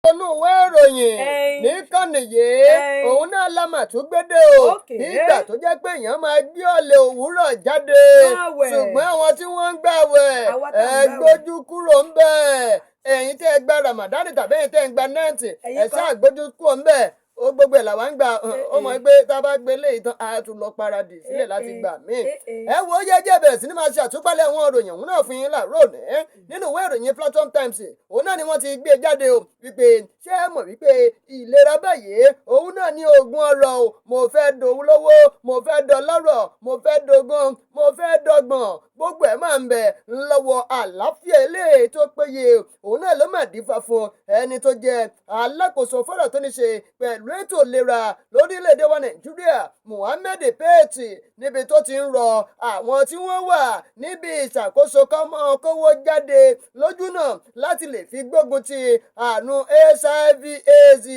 Inú ìwé ìròyìn níkànnì yìí, òun náà la mà tún gbédè o. Nígbà tó jẹ́ pé èèyàn máa gbé ọ̀lẹ̀ òwúrọ̀ jáde, Àwẹ̀. ṣùgbọ́n àwọn tí wọ́n ń gbàwẹ̀, Àwa tá à ẹ ń gbàwẹ̀. gbójú kúrò ń bẹ̀. Ẹ̀yin tẹ́ ẹ gba Ramadan tàbí ẹ̀yin tẹ́ ẹ ń gba nẹ́ẹ̀tì, Ẹ̀yin ẹ kọ́. ṣáà gbójú kúrò ń bẹ̀. Ó gbogbo ẹ̀ làwa ń gbà. Ó mọ̀ pé tá a bá gbé léyìí tán, a tún lọ paradì sílẹ̀ láti gbà míì. Ẹ wo, yẹ́jẹ́ bẹ̀rẹ̀ sí ni máa ṣe àtúpalẹ̀ àwọn ìròyìn òun náà fún yín láàárọ̀ òní. Nínú ìwé ìròyìn Platform Times, òun náà ni wọ́n ti gbé jáde o wípé, ṣé ẹ mọ̀ wípé ìlera báyìí, òun náà ní oògùn ọrọ̀ o? Mo fẹ́ dòwó, mo fẹ́ dọlọ́rọ̀, mo fẹ́ dogun, mo fẹ́ dọgbọ̀n, gbogbo ẹ̀ máa ń bẹ lọ́wọ́ àlàáfíà eléyìí tó péye. Òun náà ló máa dífá fún ẹni tó jẹ́ alákòóso fọ́rọ̀ tó ní ṣe pẹ̀lú ètò ìlera lórílẹ̀‐èdè wa Nàìjíríà, Muhammed Pate, níbi tó ti ń rọ àwọn tí wọ́n wà níbi ìṣàkóso kọ́mọ kówó jáde lójúnà láti lè fi gbógun ti àrùn HIV AIDS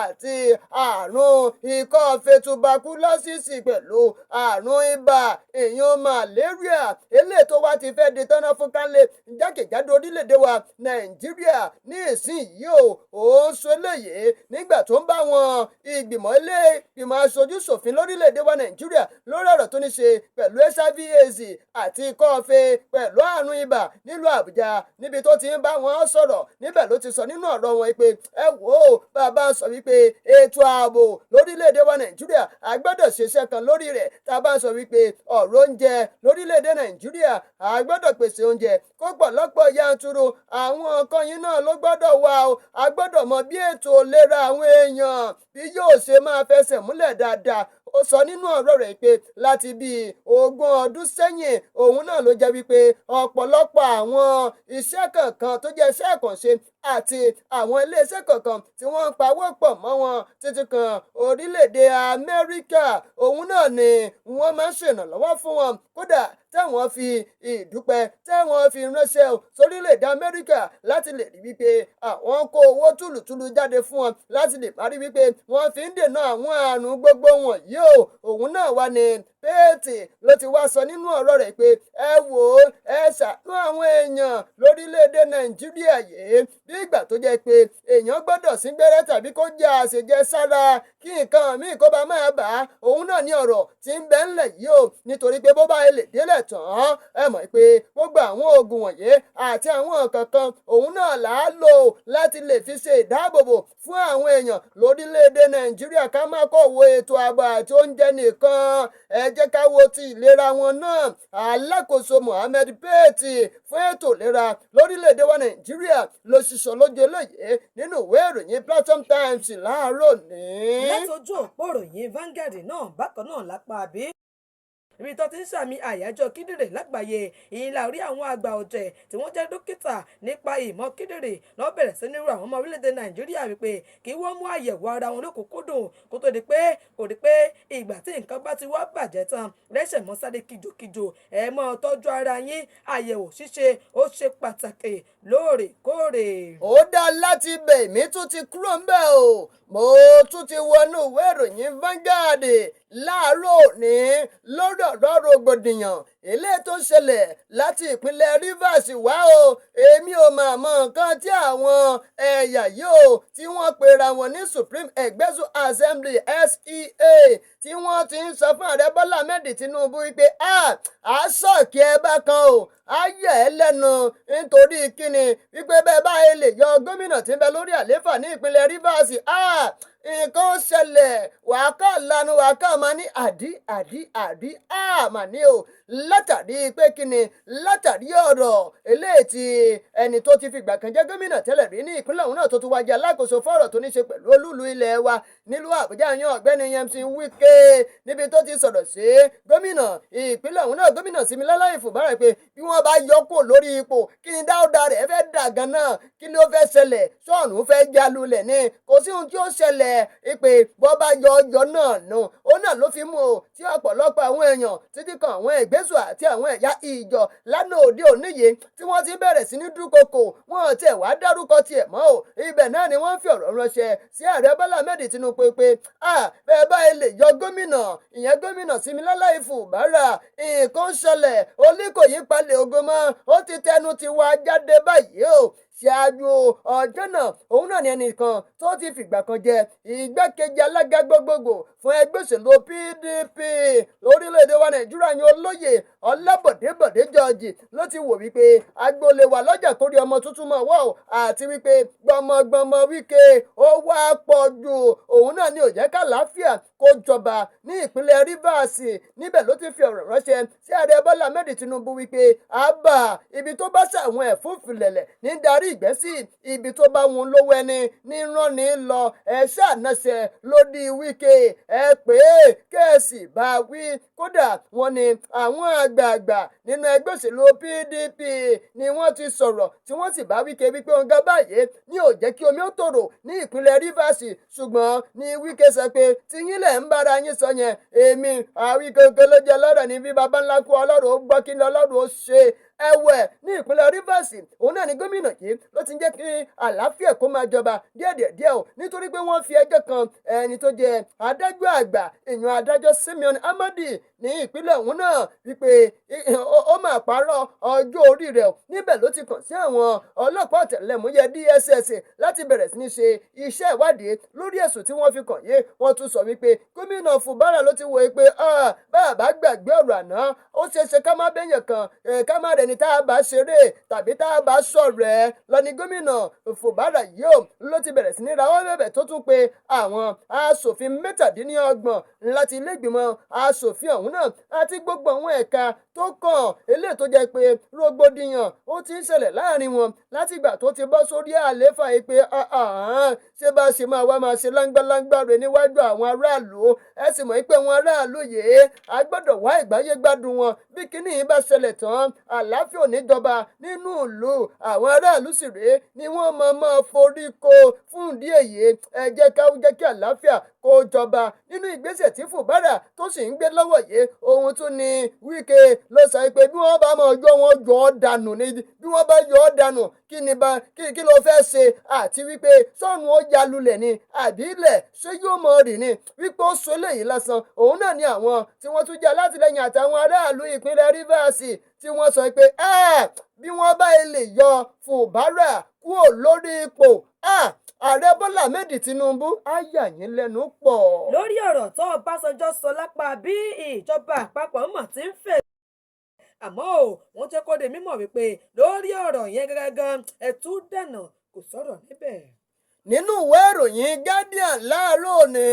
àti àrùn ikọ́ tuberculosis pẹ̀lú àrùn ibà, èèyàn malaria, eléyìí tó wá ti fẹ́ di tọ́nà fún kánlẹ̀ jákèjádò orílẹ̀-èdè wa Nàìjíríà ní ìsinyìí o. Ó ń sọ eléyìí nígbà tó ń bá wọn ìgbìmọ̀ ilé ìgbìmọ̀ aṣojú ṣòfin lórílẹ̀-èdè wa Nàìjíríà lórí ọ̀rọ̀ tó ní ṣe pẹ̀lú HIV AIDS àti ikọ́-ife pẹ̀lú àrùn ibà nílùú Àbújá, níbi tó ti ń bá wọn sọ̀rọ̀. Níbẹ̀ ló ti sọ nínú ọ̀rọ̀ wọn pé, ẹ wò ó, bàbá sọ wípé ètò ààbò lórílẹ̀-èdè wa Nàìjíríà, a gbọ́dọ̀ ṣiṣẹ́ kan lórí rẹ̀. Tá a bá sọ wípé ọ̀rọ̀ oúnjẹ lórílẹ̀-èdè Nàìjíríà, a gbọ́dọ̀ pèsè oúnjẹ kó pọ̀ lọ́pọ̀ yanturu. Àwọn nǹkan yìí náà ló gbọ́dọ̀ wà o. A gbọ́dọ̀ mọ bí ètò ìlera àwọn èèyàn bí yóò ṣe máa fẹsẹ̀ múlẹ̀ dáadáa. Ó sọ nínú ọ̀rọ̀ rẹ̀ pé láti bíi 20 ọdún sẹ́yìn, òun náà ló jẹ́ wípé ọ̀pọ̀lọpọ̀ àwọn iṣẹ́ kankan tó jẹ́ iṣẹ́ àkànṣe àti àwọn iléeṣẹ́ kankan tí wọ́n ń pawó pọ̀ mọ́ wọn títí kan orílẹ̀-èdè Amẹ́ríkà, òun náà ni wọ́n máa ń ṣèrànlọ́wọ́ fún wọn. Kódà, táwọn fi ìdúpẹ́ táwọn fi ránṣẹ́ sórílẹ̀-èdè Amẹ́ríkà láti lè rí wípé àwọn kó owó tùlùtùlù jáde fún wọn láti lè parí wípé wọ́n fi ń dènà àwọn àrùn gbogbo wọ̀nyí o. Òun náà wà ní Pate ló ti wá sọ nínú ọ̀rọ̀ rẹ̀ pé, ẹ wò ó, ẹ ṣàánú àwọn èèyàn lórílẹ̀‐èdè Nàìjíríà yìí. Bí ìgbà tó jẹ́ pé èèyàn gbọ́dọ̀ sín gbẹ́rẹ́ tàbí kó jẹ́ àṣejẹ sára kí nǹkan míì kó bá máa bà á, òun náà ní ọ̀rọ̀ tí ń bẹ ńlẹ̀ yìí o. Nítorí pé bó bá lè délẹ̀ tán, ẹ mọ̀ pé gbogbo àwọn oògùn wọ̀nyí àti àwọn nǹkan kan, òun náà là á lò láti lè fi ṣe ìdáàbòbò fún àwọn èèyàn lórílẹ̀‐èdè Nàìjíríà. Ká má kọ̀ wo ètò ààbò àti oúnjẹ nìkan, ẹ jẹ́ ká wo ti ìlera wọn náà. Alákòóso Mohammed Pate fún ètò ìlera lórílẹ̀‐èdè wa Nàìjíríà ló ṣiṣọ́ lójú eléyìí nínú ìwé ìròyìn Platform Times láàárọ̀ ní. Látọjú òpó ìròyìn Vanguard náà bákan náà, lápá àbí ibi tó ti ń sàmì àyájọ́ kíndìnrín lágbàáyé, ìyìn la rí àwọn àgbà ọ̀jẹ̀ tí wọ́n jẹ́ dókítà nípa ìmọ̀ kíndìnrín lọ́ bẹ̀rẹ̀ sí ní rọ àwọn ọmọ orílẹ̀-èdè Nàìjíríà wípé kí wọ́n mú àyẹ̀wò ara wọn lókùnkúndùn kó tó di pé kò di pé ìgbà tí nǹkan bá ti wá bàjẹ́ tán lẹ́sẹ̀ mọ́ sáré kíjokíjo. Ẹ máa tọ́jú ara yín, àyẹ̀wò ṣíṣe ó ṣe pàtàkì lóòrèkóòrè. Ó dá láti bẹ̀, mí tún ti kúrò ń bẹ̀ o. Mo tún ti wọnú ìwé ìròyìn Vanguard láàárọ̀ òní lórí ọ̀rọ̀ rògbòdìyàn eléyìí tó ṣẹlẹ̀ láti ìpínlẹ̀ Rivers wá o. Èmi ò mà mọ nǹkan tí àwọn ẹ̀yà yìí o tí wọ́n pera wọn ní Supreme Egbesu Assembly, SEA, tí wọ́n ti ń sọ fún Ààrẹ Bọ́lá Ahmed Tinubu wípé a sọ̀kì ẹ bákan o, á yẹ̀ ẹ́ lẹ́nu. Nítorí kíni? Wípé bẹ́ẹ̀ báyìí lè yọ gómìnà tí ń bẹ lórí àlééfà ní ìpínlẹ̀ Rivers, nǹkan ṣẹlẹ̀, wàá kàn lanu, wàá kàn máa ní àdí àdí àdí àmà ní o. Látàrí pé kíni? Látàrí ọ̀rọ̀ eléyìí tí ẹni tó ti fìgbà kan jẹ́ gómìnà tẹ́lẹ̀ rí ní ìpínlẹ̀ ọ̀hún náà, tó tún wá jẹ́ alákòóso fọ́rọ̀ tó ní ṣe pẹ̀lú olúùlú ilẹ̀ wa nílùú Àbújá, yan Ọ̀gbẹ́ni Nyesom Wike, níbi tó ti sọ̀rọ̀ sí gómìnà ìpínlẹ̀ ọ̀hún náà, Gómìnà Siminalayi Fubara, pé bí wọ́n bá yọ kó lórí ipò, kí ni dáúdà rẹ̀ fẹ́ dà gan-an? Kí ló fẹ́ ṣẹlẹ̀? Sọ́ọ̀nù fẹ́ já lulẹ̀ ni? Kò sí ohun tí ó ṣẹlẹ̀ ìpè bọ́ bá yọ ọjọ́ náà nù. Ó náà ló fi mú o tí ọ̀pọ̀lọpọ̀ àwọn èèyàn títí kan àwọn ìgbésù àti àwọn ẹ̀yà ìjọ lánàá òde òní yìí tí wọ́n ti bẹ̀rẹ̀ sí ní dúnkokò. Wọn tiẹ̀ wá dárúkọ tiẹ̀ mọ́ o. Ibẹ̀ náà ni wọ́n fi ọ̀rọ̀ ránṣẹ́ sí Ààrẹ Bọ́lá Ahmed Tinubu pé a bẹ́ẹ̀ báyìí lè yọ gómìnà, ìyẹn Gómìnà Siminalayi Fubara, nǹkan ṣẹlẹ̀. Olíkòyí palẹ̀ ogun mọ́, ó ti tẹnu ti wá jáde báyìí o. Ṣáájú ọjọ́ náà, òun náà ni ẹnìkan tó ti fìgbà kan jẹ igbákejì alága gbogbogbò fún ẹgbẹ́ òṣèlú PDP lórílẹ̀‐èdè wa Nàìjíríà yan olóyè Ọlábọ̀dé Bọ̀dé George ló ti wò wípé agboolé wa lọ́jà kórí ọmọ tuntun mọ̀ wọ́ àti wípé gbọmọgbọmọ Wike ó wá pọ̀ jù, òun náà ni ò jẹ́ kàlàáfíà kó jọba ní ìpínlẹ̀ Rivers. Níbẹ̀ ló ti fi ọ̀rọ̀ ránṣẹ́ sí ààrẹ Bọ́lá Ahmed Tinubu wípé àbá ibi tó bá ṣàwọn ẹ̀fúùfù lẹ̀lẹ̀ ní darí ìgbẹ́ sí, ibi tó bá wọn lówó ẹni ní rán ní lọ. Ẹ ṣàánàṣẹ ló di Wike, ẹ pé kẹ́ẹ̀sì bá wí. Kódà wọ́n ní àwọn àgbààgbà nínú ẹgbẹ́ òṣèlú PDP ni wọ́n ti sọ̀rọ̀ tí wọ́n sì bá Wike wípé òun gá báyìí ní ò jẹ́ kí omi ó tòrò ní ìpínlẹ̀ Rivers. Ṣùgbọ́n ní Wike sọ pé tiyín lẹ̀ ń bára yín sọ yẹn, èmi Àwíkòkò ló jẹ lọ́rọ̀ ní bí baba ńlá kú, Ọlọ́run ó gbọ́, kí ni Ọlọ́run ó ṣe. Ẹ̀wẹ̀, ní ìpínlẹ̀ Rivers, òun náà ni gómìnà yìí ló ti ń jẹ́ kí àlàáfíà kó máa jọba díẹ̀díẹ̀ o, nítorí pé wọ́n fi ẹjọ́ kan ẹni tó jẹ́ adájọ́ àgbà, èèyàn adájọ́ Simeon Amadi ní ìpínlẹ̀ ọ̀hún náà, wípé ó máa parọ́ ọjọ́ orí rẹ̀. Níbẹ̀ ló ti kàn sí àwọn ọlọ́pàá ọ̀tẹlẹ̀múyẹ́ DSS láti bẹ̀rẹ̀ sí ní ṣe iṣẹ́ ìwádìí lórí ẹ̀sùn tí wọ́n fi kàn yé. Wọ́n tún sọ wípé gómìnà Fubara ló ti wò pé bàbá gbàgbé ọ̀rọ̀ àná, ó ṣeé ṣe ká má bẹ́yàn kan, ká má rẹni tá a bá ṣeré tàbí tá a bá ṣọ̀rẹ́ lọ ní. Gómìnà Fubara yìí ló ti bẹ̀rẹ̀ sí ní rawọ́ bẹ̀bẹ̀, tó tún pe àwọn aṣòfin 37 láti ilé ìgbìmọ̀ aṣòfin ọ̀hún náà àti gbogbo àwọn ẹ̀ka tó kàn, eléyìí tó jẹ́ pé rògbòdìyàn ó ti ń ṣẹlẹ̀ láàrin wọn látìgbà tó ti bọ́ sórí àlééfà yìí, pé ṣé bá ṣe máa wá máa ṣe láńgbáláńgbá rẹ̀ níwájú àwọn aráàlú? Ẹ sì mọ̀ pé àwọn aráàlú yìí, a gbọ́dọ̀ wá ìgbáyé gbádùn wọn. Bí kinní yìí bá ṣẹlẹ̀ tán, àlàáfíà ò ní jọba nínú ìlú, àwọn aráàlú sì rèé ni wọ́n máa forí ko. Fún ìdí èyí, ẹ jẹ́ ká jẹ́ kí àlàáfíà kó jọba. Nínú ìgbésẹ̀ tí Fubara tó sì ń gbé lọ́wọ́ yìí, ohun tún ni Wike ló sọ pé bí wọ́n bá máa yọ wọn yọ ọ́ dànù ni, bí wọ́n bá yọ ọ́ dànù, kí ni bá kí ló fẹ́ ṣe? Àti wípé sọ́run ó ya lulẹ̀ ni àbí ilẹ̀ ṣé yóò mọ rì ni? Wípé ó sọ eléyìí lásán, òun náà ni àwọn tí wọ́n tún jẹ́ alátìlẹyìn àtàwọn aráàlú ìpínlẹ̀ Rivers tí wọ́n sọ pé bí wọ́n bá lè yọ Fubara kúrò lórí ipò, ààrẹ Bọ́lá Ahmed Tinubu á yà yín lẹ́nu pọ̀. Lórí ọ̀rọ̀ tó Ọbásanjọ́ sọ lápá bí ìjọba àpapọ̀ mọ̀ tí ń fẹ́, àmọ́ ò wọ́n jẹ́ kó di mímọ̀ wípé lórí ọ̀rọ̀ yẹn gángan ẹ̀tú dànù, kò sọ̀rọ̀ níbẹ̀. Nínú ìwé ìròyìn Guardian láàárọ̀ òní,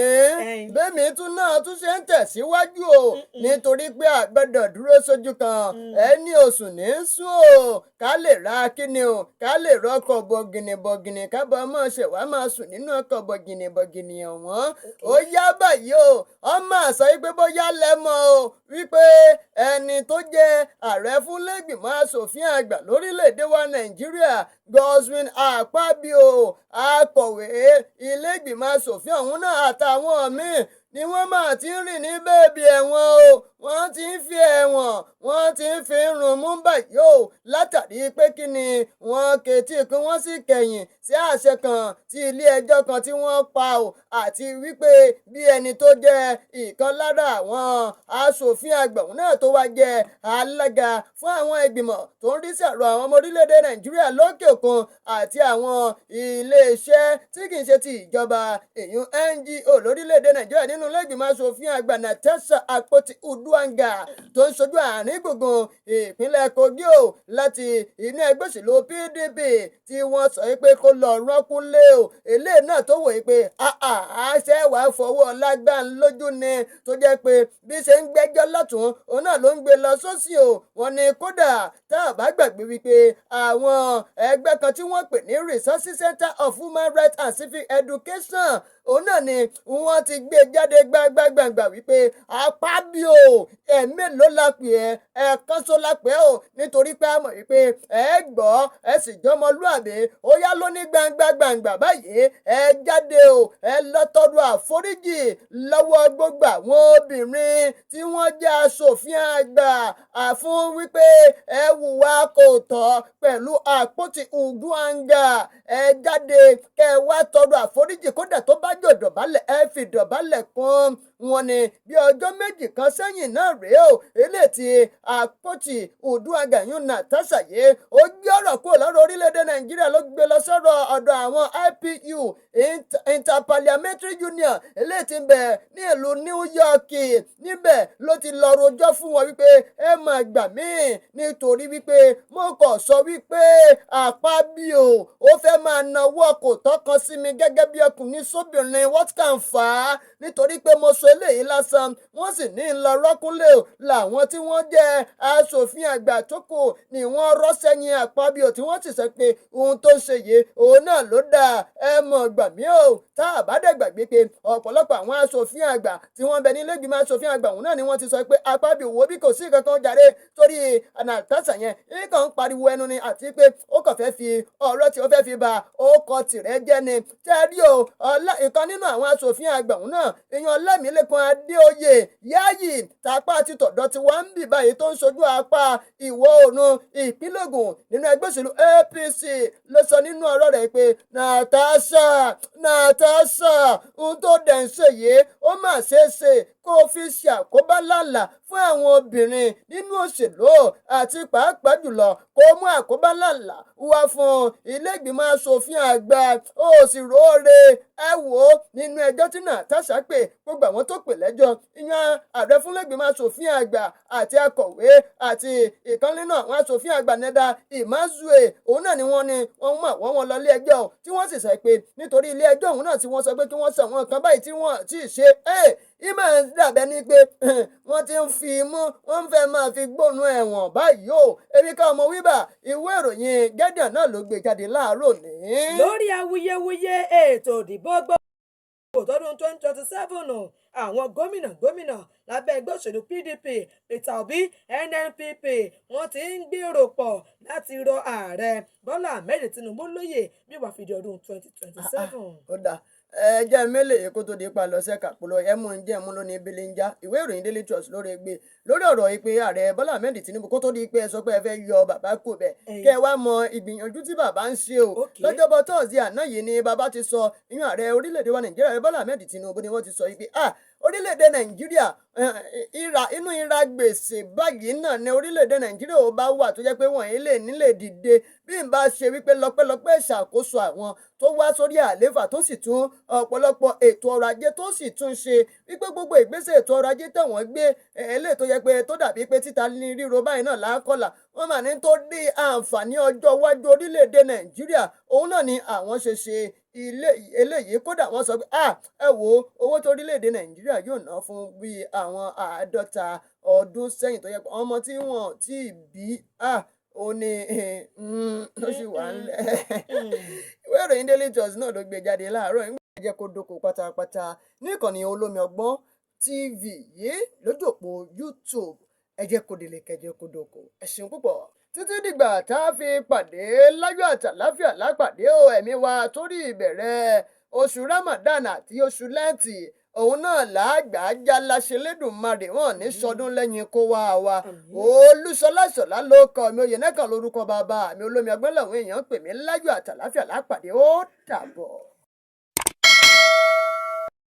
bẹ́ẹ̀mi tún náà tún ṣe ń tẹ̀síwájú o, nítorí pé àgbẹ̀dọ̀ dúró sójú kan, ẹni oṣù ní sùn o, ká lè ra kíni o, ká lè rọkọ̀ bọ̀gìnì bọ̀gìnì, kábọ̀ máa ṣe wá máa sùn nínú ọkọ̀ bọ̀gìnì bọ̀gìnì ọ̀wọ́n. Ó yá báyìí o, ọmọ àṣà wípé bóyá lẹ́mọ̀ o wípé ẹni tó jẹ́ ààrẹ fún lẹ́gbìmọ̀ asòfin àgbà lórílẹ̀‐èdè wa Nàìjíríà, Godswill Akpabio, akọ̀wé ilé ìgbìmọ̀ asòfin ọ̀hún náà àtàwọn míì ni wọ́n máa ti ń rìn ní bèbè ẹ̀wọ̀n o. Wọ́n ti ń fi ẹ̀wọ̀n, wọ́n ti ń fi rùn mú báyìí o, látàrí pé kí ni wọ́n ketí kí wọ́n sì kẹ̀yìn sí àṣẹ kan tí ilé ẹjọ́ kan tí wọ́n pa o, àti wípé bí ẹni tó jẹ́ ìkan lára àwọn aṣòfin àgbà òun náà tó wá jẹ́ alága fún àwọn ìgbìmọ̀ tó ń rí sí ọ̀rọ̀ àwọn ọmọ orílẹ̀-èdè Nàìjíríà lókè òkun àti àwọn iléeṣẹ́ tí kì í ṣe ti ìjọba, èyún NGO lórílẹ̀-èdè Nàìjíríà, nínú ilé ìgbìmọ̀ aṣòfin àgbà, Natasha Akpoti Uduanga, tó ń ṣojú àárín gbùngbùn ìpínlẹ̀ Kogi o láti inú ẹgbẹ́ òṣèlú PDP, tí wọ́n sọ pé kó lọ rọ́kúnlé o. Eléyìí náà tó wòye pé àṣẹ wàá fọwọ́ lágbá lójú ni, tó jẹ́ pé bí ṣe ń gbẹ́jọ́ lọ́tún, òun náà ló ń gbé lọ sósì o. Wọ́n ní kódà tá a bá gbàgbé wípé àwọn ẹgbẹ́ kan tí wọ́n pè ní Resources Center of Human Rights and Civic Education, òun náà ni wọ́n ti gbé jáde gbangba wípé Akpabio, ẹ̀ẹ́mélòó la pè ẹ́? Ẹ̀ẹ̀kan ṣo la pè ẹ́ o, nítorí pé a mọ̀ wípé ẹ gbọ́, ẹ sì jọmọlúàbí. Ó yá, ló ní gbangba gbangba báyìí, ẹ jáde o, ẹ lọ tọrọ àforíjì lọ́wọ́ gbogbo àwọn obìnrin tí wọ́n jẹ́ aṣòfin àgbà àfún wípé ẹ hùwà kò tọ́ pẹ̀lú Àpótí Uduanga. Ẹ jáde kẹ wá tọrọ àforíjì, kódà tó bá jò dọ̀bálẹ̀, ẹ fi dọ̀bálẹ̀ kún. Wọn ni bí ọjọ́ 2 kan sẹ́yìn náà rèé o, eléyìí tí Akpoti Uduaghan yún Natasha yìí, ó gbé ọ̀rọ̀ kúrò lọ́rọ̀ orílẹ̀-èdè Nàìjíríà, ló gbé lọ sọ́rọ̀ ọ̀dọ̀ àwọn IPU, Interparliamentary Union, eléyìí tí ń bẹ ní ìlú New York. Níbẹ̀ ló ti lọ rojọ́ fún wọn wípé ẹ máa gbà mí, nítorí wípé mo kàn sọ wípé Akpabio ó fẹ́ máa nawọ́ kò tọ́kan sí mi gẹ́gẹ́ bí ọkùnrin sóbìnrin. What can fà á? Nítorí pé mo sọ eléyìí lásán, wọ́n sì ní ń lọ rọ́kúnlé o. Làwọn tí wọ́n jẹ́ aṣòfin àgbà tó kù ni wọ́n rọ́ sẹ́yìn Akpabio, tí wọ́n sì sọ pé ohun tó ń ṣe yìí, òun náà ló dáa. Ẹ mọ̀ gbà mí o. Tá a bá dẹ̀ gbàgbé pé ọ̀pọ̀lọpọ̀ àwọn aṣòfin àgbà tí wọ́n bẹ ní ilé ìgbìmọ̀ aṣòfin àgbà òun náà ni wọ́n ti sọ pé Akpabio wo bí kò sí kankan jàre, torí Natasha yẹn nǹkan ń pariwo ẹnu ni, àti pé ó kàn fẹ́ fi ọ̀rọ̀ tí ó fẹ́ fi ba orúkọ tìrẹ jẹ́ ni. Tẹ́rí o, ìkan nínú àwọn aṣòfin àgbà òun náà, ìyẹn Ọlámilẹ́kan Adéoyè Yáyì, tapá àti tọ̀dọ̀ tí wọ́n ń bì báyìí, tó ń ṣojú apá ìwọ̀ oòrùn ìpínlẹ̀ Ògùn nínú ẹgbẹ́ òṣèlú APC, ló sọ nínú ọ̀rọ̀ rẹ̀ pé Natasha, Natasha, ohun tó dẹ̀ ń ṣe yìí, ó mà ṣeé ṣe kó o fi ṣe àkóbá lálà fún àwọn obìnrin nínú òṣèlú, àti pàápàá jùlọ kó mú àkóbá lálà wá fún ilé ìgbìmọ̀ asòfin àgbà. Ó sì róore. Ẹ wò ó, nínú ẹjọ́ tí Natasha pè, gbogbo àwọn tó pè lẹ́jọ́, ìyẹn ààrẹ fún ilé-ìgbìmọ̀ asòfin àgbà àti akọ̀wé àti ìkan nínú àwọn asòfin àgbà, Neda Emazue, òun náà ni wọ́n ní wọ́n mọ̀ wọ́n wọn lọ ilé ẹjọ́, tí wọ́n sì sọ pé nítorí ilé ẹjọ́ òun náà tí wọ́n sọ pé kí wọ́n sọ àwọn nǹkan báyìí tí wọ́n ti ṣe é, ìmọ̀ dàbẹ́ ni pé wọ́n ti ń fi mú, wọ́n ń fẹ́ máa fi gbóòórùn ẹ̀wọ̀n báyìí o. Èmi ká ọmọ wíbà, ìwé ìròyìn Guardian náà ló gbé jáde láàárọ̀ ní. Lórí awuyewuye ètò ìdìbò gbogbo tọdún 2027, àwọn gómìnà gómìnà lábẹ́ ẹgbẹ́ òṣèlú PDP, Peter Obi, NNPP, wọ́n ti ń gbèrò pọ̀ láti rọ Ààrẹ Bọ́lá Ahmed Tinubu lóyè bí wàá fi di ọdún 2027. Ó dáa, ẹ jẹ́ mélòó kó tó di pa lọ sẹ́ka polo ẹ mú un jẹ́ mú lónìí ebele ń já. Ìwé ìròyìn Daily Trust lórí gbé lórí ọ̀rọ̀ yìí pé Ààrẹ Bọ́lá Ahmed Tinubu, kó tó di pé ẹ sọ pé ẹ fẹ́ yọ bàbá kò bẹ̀, kẹ́ ẹ wá mọ ìgbìyànjú tí bàbá ń ṣe o. Lọ́jọ́bọ̀ tọ́sídẹ̀ẹ́ àná yìí ni bàbá ti sọ, ìyún ààrẹ orílẹ̀-èdè wa Nàìjíríà Bọ́lá Ahmed Tinubu, ni wọ́n ti sọ yìí pé ah, orílẹ̀-èdè Nàìjíríà, ìrà inú ìra gbèsè báyìí náà ni orílẹ̀-èdè Nàìjíríà ò bá wà, tó jẹ́ pé wọ́n lè nílè dìde bí n bá ṣe wípé lọ́pẹ́lọpẹ́ ìṣàkóso àwọn tó wá sórí àlééfà, tó sì tún ọ̀pọ̀lọpọ̀ ètò ọrọ̀ ajé tó sì tún ṣe, wípé gbogbo ìgbésẹ̀ ètò ọrọ̀ ajé tẹ̀wọ̀n gbé, eléyìí tó yẹ pé tó dàbí pé títa ní ríro báyìí náà láńkọ́là, wọ́n mà ní tó dé àǹfààní ọjọ́ iwájú orílẹ̀-èdè Nàìjíríà, òun náà ni àwọn ṣe ṣe ilé eléyìí. Kódà wọ́n sọ pé ah, ẹ wo owó tó orílẹ̀-èdè Nàìjíríà yóò ná fún bíi àwọn 50 ọdún sẹ́yìn, tó yẹ pé ọmọ tí wọ́n ti bí, ah, ó ní ó sì wà ńlẹ̀. Ìwé ìròyìn Daily Trust náà ló gbé jáde láàárọ̀. Nígbà jẹ́ kó dóko pátápátá ní ìkànnì Olómi Ọgbọ́n TV yìí lójú òpó YouTube. Ẹ jẹ́ kó délé kẹjẹ kó dóko. Ẹ ṣeun púpọ̀. Títí dìgbà tá a fi pàdé láyọ̀ àtàláfíà lápàdé o. Ẹ̀mí wa torí ìbẹ̀rẹ̀ oṣù Ramadan àti oṣù Lẹ́ǹtì, òun náà làágbàá já láṣẹ lẹ́dùnmarè, wọn ní sọdún lẹ́yìn kó wá wa. Olúṣọlá Ṣọlá ló kọ mi, oyè nẹ́kan lórúkọ bàbá mi. Olómi Ọgbọ́n làwọn èèyàn ń pè mí. Láyọ̀ àtàláfíà lápàdé. Ó dàbọ̀.